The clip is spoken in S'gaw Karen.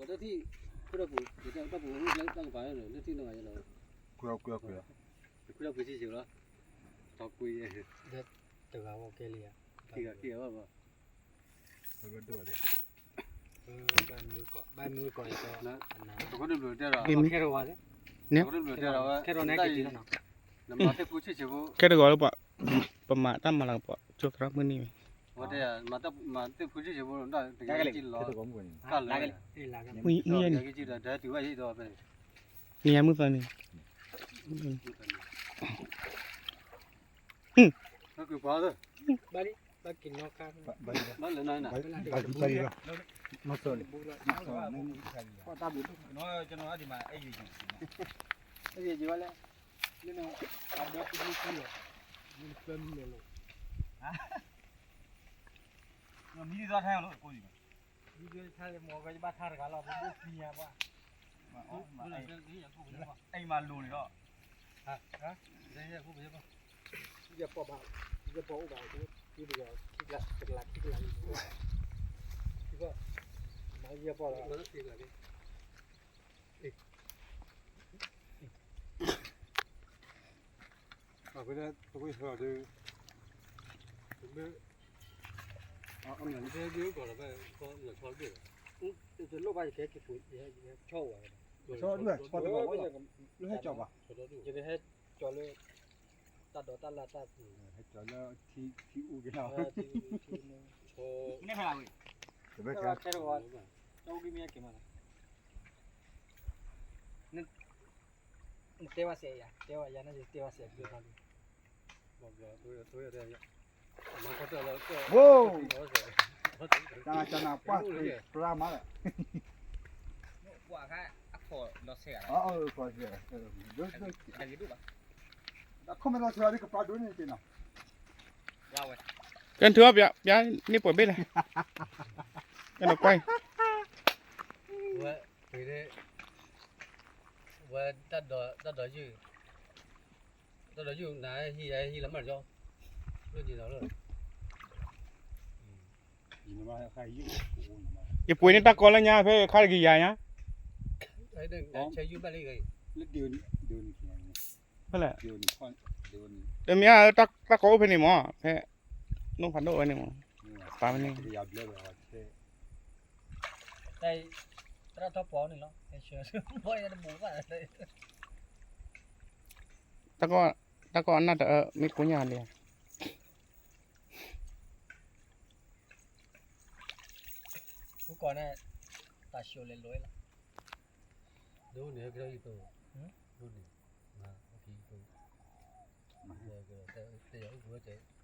လၢထံၣ် ခိၣ်ဒီပူၤ တၢ်ပူၤတၢ်ကပၤလၢ လၢထံၣ်နီၢ်ဂၤယဲလီၤ, ကွံာ်ကွံာ်ကွံာ်, တခွံဒီပူၤဆံးဆံးလီၤ, ထီၣ်ကွံာ်ယဲ, တဂၤဝဲကဲလံယၤ, ခံဂၤခံဂၤဘၣ်ဘၣ်, ဘၣ်မနုၤကီး ဘၣ်မနုၤကီးယၤ, ပခိၣ်ဒိၣ်ဘျုးတဲဒီး, ခဲထီၣ်ဝဲ, ခဲထီၣ်န့ၣ် ခဲထီၣ်န့ၣ်, ခဲထီၣ်န့ၣ်, ခဲထီၣ်န့ၣ်, ပမၤတၢ်မၤလၤကပီၤ ကၠိသရၣ်မုၢ်နံၤဝဲ, မၤသ့ၣ်ဖူဆံးဆံးဖိ, တၢ်တဂၤက့ၤလီၤ, ကၢ်လၢ, မုၢ်ယဲန့ၣ်, မုၢ်သီန့ၣ်, ဘၣ်လၢ, ဘၣ်လၢ, ဘၣ်လၢ, ဘၣ်လၢ, မၤစၢၤန့ၣ်, မၤစၢၤန့ၣ်, မံသီထဲလီၤ, ကိးယံၤ, မံသီထဲလီၤ, မ့ၢ်ဘိၣ်သံညါဘၣ်, အဲၣ်မၤလိၤန့ၣ်ဒီး, ယပီၢ်ဘၣ်, ယပီၢ်အိၣ်ဘၣ်, ခံကလး, ခံကလး, ခံကလး, မ့ၢ်ယပီၢ်လီၤ. အဝဲဒၣ် ပဝဲဟီဒီး, ပမ့ၢ်, အမ့ၢ်န့ၣ် ပမ့ၢ်ကီးလီၤ ပကီးလီၤဆီတဘ့ၣ်လီၤ, တလိၣ်ဘၣ်ယကဟဲက့ၤပူၤ ယဟဲကၠီဝဲ, ဆီဒၣ် ဆီတဘ့ၣ်ဘၣ်, လၢဟဲကၠီဘၣ်, ယကဟဲကၠီလၢ တၢ်ဒိးတၢ်လၢ်တၢ်ပူၤ, ဟဲကၠီလၢထံအူက့ၤလီၤ, ထံအူ, ထံအူ, တဘ့ၣ်ကဲ, တၢ်အိၣ်က့ၤမ့ၢ်ယက့ၤမးလီၤ. နတဲဝဲစဲးယၤ, တဲဝဲယၤန့ၣ် တဲဝဲစဲးဘျုးဖးဒိၣ်, ဘျီ, တၢ်ကနၣ်ပှၢ်ပျၢ်မးလီၤ, ပှၤခါအခိၣ်လီၤဆဲး, တၢ်ခိၣ်မ့ၢ်လီၤဆဲးဒီးကပၤဒိၣ်န့ၣ်တ့ၢ်နီၤ, ကဲထူအီၤ ပျၢ်န့ၢ်ပှဲၤဘ့ၣ်လဲၣ်, ကဲနီၤကွၢ်, ဝဲ, ဝဲ, တၢ်ဒိးယုၢ်, တၢ်ဒိးယုၢ်နၤဟံးဟံးလီၤမးကၠီ, လၢက့ၤဒီးလၢ, ယပှ့ၤန့ၢ်တၢ်ကီလၢညါဖဲခါတက့ၤယၤညါ, ဆဲးယုၢ်ဘၣ်လံ, ဖဲလဲၣ်, တမ့ၢ်, တၢ်ကီအိၣ်ဖဲန့ၣ်မး, ဖဲ, နိၣ်ဖးဒိၣ်ဝဲန့ၣ်မး, ပာ်ဝဲန့ၣ်, တၢ်ထီၣ်ပှၤန့ၣ်လီၤ, တၢ်ကီအနၢ်တအၢ မ့ၢ်ကိညၢ်လံ, ဖိကီၢ်န့ၣ်, တၢ်ၡိလဲၤလိၤလီၤ, ဒိၣ်န့ၣ်ကဒီးယံၤတိ, ဒိၣ်န့ၣ်, မၤ, တၢ်အိၣ်ကဝဲ